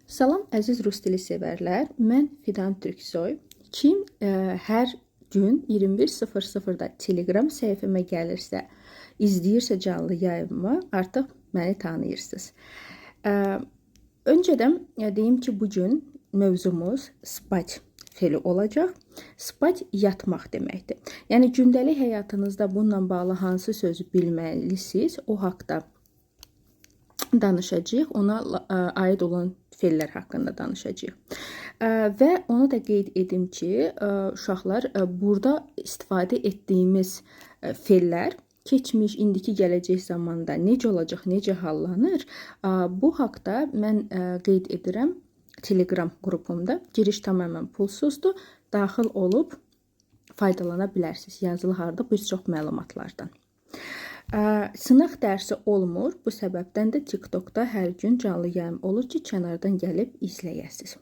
Salam əziz rus dili sevərlər. Mən Fidan Türksoy. Kim hər gün 21:00-da Telegram səhifəmə gəlirsə, izləyirsə canlı yayımımı, artıq məni tanıyırsınız. Öncədən deyim ki, bu gün mövzumuz spать fe'li olacaq. Spать yatmaq deməkdir. Yəni gündəlik həyatınızda bununla bağlı hansı sözü bilməlisiniz, o haqda danışacağıq. Ona aid olan fe'llər haqqında danışacağıq. Və onu da qeyd edim ki, uşaqlar, burada istifadə etdiyimiz fe'llər keçmiş, indiki, gələcək zamanda necə olacaq, necə hallanır, bu haqda mən qeyd edirəm Telegram qrupumda. Giriş tamamilə pulsuzdur. Daxil olub faydalana bilərsiniz. Yazılı harda bir çox məlumatlardan. Sınaq dərsi olmur. Bu səbəbdən də TikTokda hər gün canlı yayım olur ki, kənardan gəlib izləyəsiniz.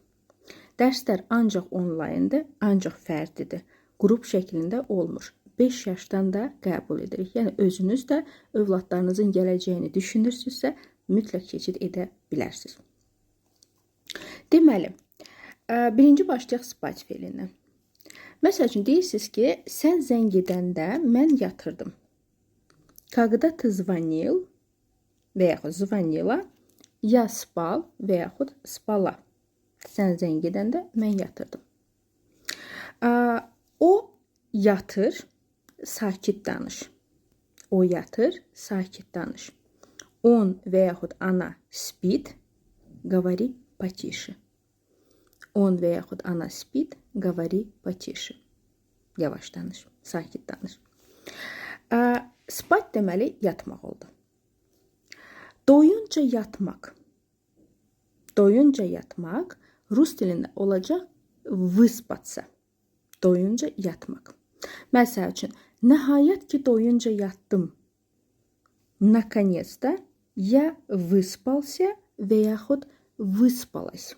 Dərslər ancaq onlayndır, ancaq fərdidir. Qrup şəklində olmur. 5 yaşdan da qəbul edirik. Yəni özünüz də övladlarınızın gələcəyini düşünürsünüzsə, mütləq keçid edə bilərsiniz. Deməli, birinci başlayaq spать fe'lindən. Məsəl üçün deyirsiniz ki, sən zəng edəndə mən yatırdım. Когда ты звонил və yaxud звонила, я спал və yaxud spala. Sən zəng edəndə mən yatırdım. O yatır, sakit danış. O yatır, sakit danış. Он və yaxud она спит, говори потише. Он və yaxud она спит, говори потише. Yavaş danış, sakit danış. Spать deməli yatmaq oldu. Doyunca yatmaq. Doyunca yatmaq rus dilində olacaq выспаться. Doyunca yatmaq. Məsəl üçün, nəhayət ki doyunca yatdım. Наконец-то я выспался və yaxud выспалась.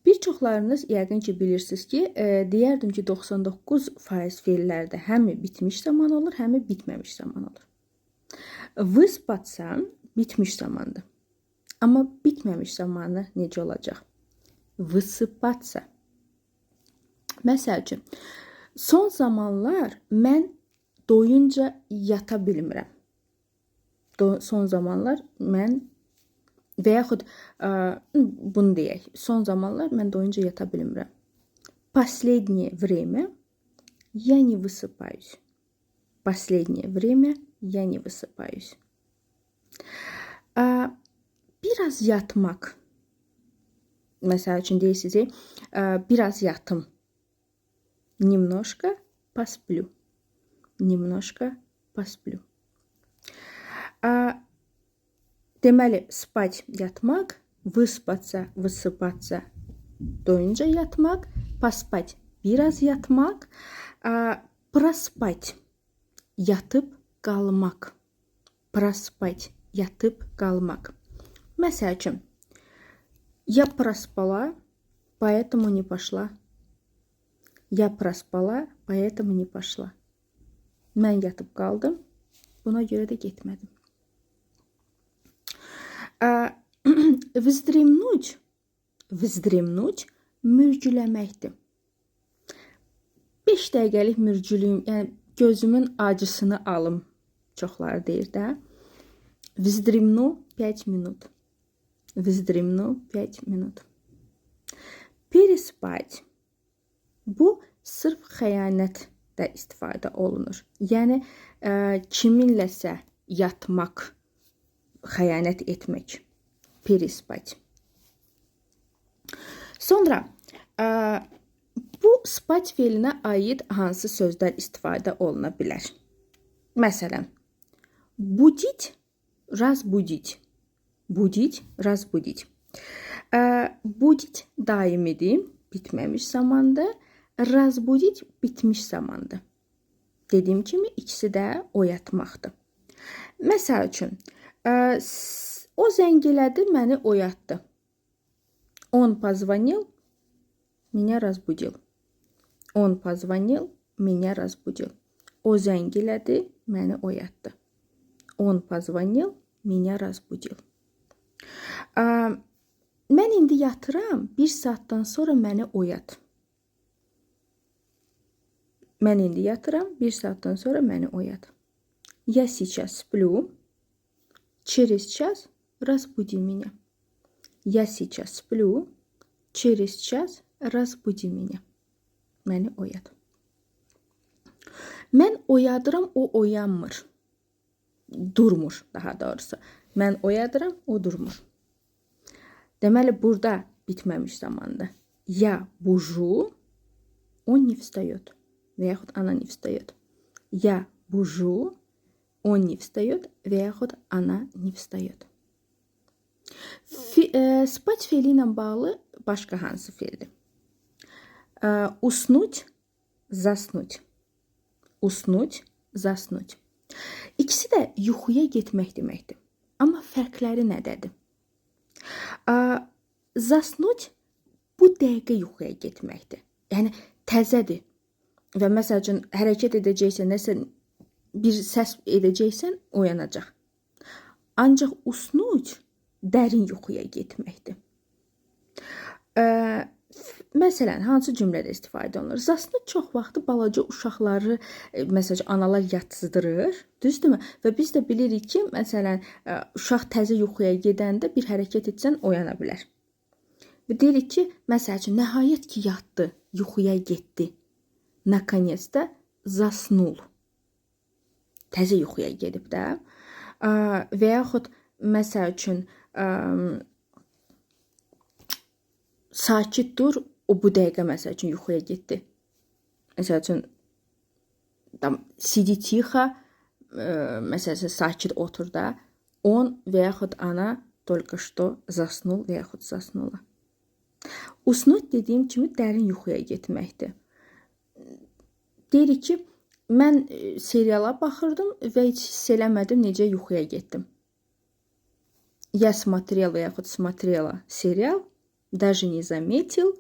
Bir çoxlarınız yəqin ki bilirsiniz ki, deyərdim ki 99% fe'llərdə həmi bitmiş zaman olur, həmi bitməmiş zaman olur. Выспаться bitmiş zamandır. Amma bitməmiş zamanı necə olacaq? Высыпаться. Məsəl üçün, son zamanlar mən doyunca yata bilmirəm. Son zamanlar mən və yaxud bunu deyək. Son zamanlar mən doyunca yata bilmirəm. Последнее время я не высыпаюсь. Последнее время я не высыпаюсь. Biraz yatmaq. Məsəl üçün deyirsiniz, biraz yatım. Немножко посплю. Немножко посплю. Deməli, spать yatmaq, выспаться, высыпаться doyunca yatmaq, поспать biraz yatmaq, проспать yatıb qalmaq. Проспать yatıb qalmaq. Məsəl üçün, я проспала, поэтому не пошла. Я проспала, поэтому не пошла. Mən yatıb qaldım, buna görə də getmədim. Вздремнуть, вздремнуть mürgüləməkdir. 5 dəqiqəlik mürgülüyüm, yəni gözümün acısını alım, çoxları deyir də. Вздремну 5 минут. Вздремну 5 минут. Переспать. Bu sırf xəyanətdə istifadə olunur. Yəni kiminləsə yatmaq, xəyanət etmək. Переспать. Sonra bu spать fe'linə aid hansı sözlər istifadə oluna bilər? Məsələn, будить, разбудить. Будить, разбудить. Будить daimidir, bitməmiş zamandır. Разбудить bitmiş zamandır. Dediyim kimi ikisi də oyatmaqdır. Məsəl üçün, o zəng elədi, məni oyatdı. Он позвонил, меня разбудил. Он позвонил, меня разбудил. O zəng elədi, məni oyatdı. Он позвонил, меня разбудил. Mən indi yatıram, bir saatdan sonra məni oyat. Mən indi yatıram, bir saatdan sonra məni oyat. Я сейчас сплю, через час разбуди меня. Я сейчас сплю, через час разбуди меня. Məni oyat. Mən oyadıram, o oyanmır. Durmur, daha doğrusu. Mən oyadıram, o durmur. Deməli, burada bitməmiş zamandır. Я бужу, он не встает. Və yaxud она не встает. Я бужу, он не встает və yaxud она не встает. Спать fe'li ilə bağlı başqa hansı fe'ldir? Уснуть, заснуть. Уснуть, заснуть. İkisi də yuxuya getmək deməkdir. Amma fərqləri nədədir? Заснуть bu dəqiqə yuxuya getməkdir. Yəni təzədir. Və məsəl üçün hərəkət edəcəksən, nəsə bir səs edəcəksən, oyanacaq. Ancaq уснуть dərin yuxuya getməkdir. Məsələn, hansı cümlədə istifadə olunur? Заснуть çox vaxtı balaca uşaqları, məsəl üçün analar yatızdırır, düzdürmü? Və biz də bilirik ki, məsələn, uşaq təzə yuxuya gedəndə bir hərəkət etsən oyana bilər. Və deyirik ki, məsəl üçün, nəhayət ki yatdı, yuxuya getdi. Наконец-то заснул. Təzə yuxuya gedib də. Və yaxud məsəl üçün sakit dur, o bu dəqiqə məsəl üçün yuxuya getdi. Məsəl üçün там сиди тихо, məsəl üçün sakit otur da. Он və yaxud она только что заснул və yaxud заснула. Уснуть dediyim kimi dərin yuxuya getməkdir. Deyirik ki, mən seriala baxırdım və heç hiss eləmədim necə yuxuya getdim. Я смотрел və yaxud смотрела сериал, даже не заметил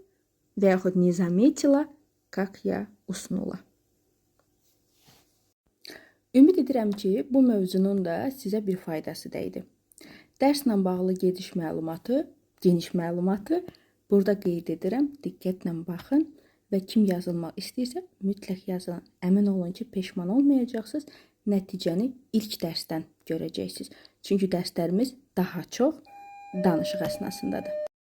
və yaxud не заметила, как я уснула. Ümid edirəm ki, bu mövzunun da sizə bir faydası dəydi. Dərslə bağlı geniş məlumatı burada qeyd edirəm. Diqqətlə baxın və kim yazılmaq istəyirsə, mütləq yazılın. Əmin olun ki, peşman olmayacaqsınız. Nəticəni ilk dərsdən görəcəksiniz. Çünki dərslərimiz daha çox danışıq əsnasındadır.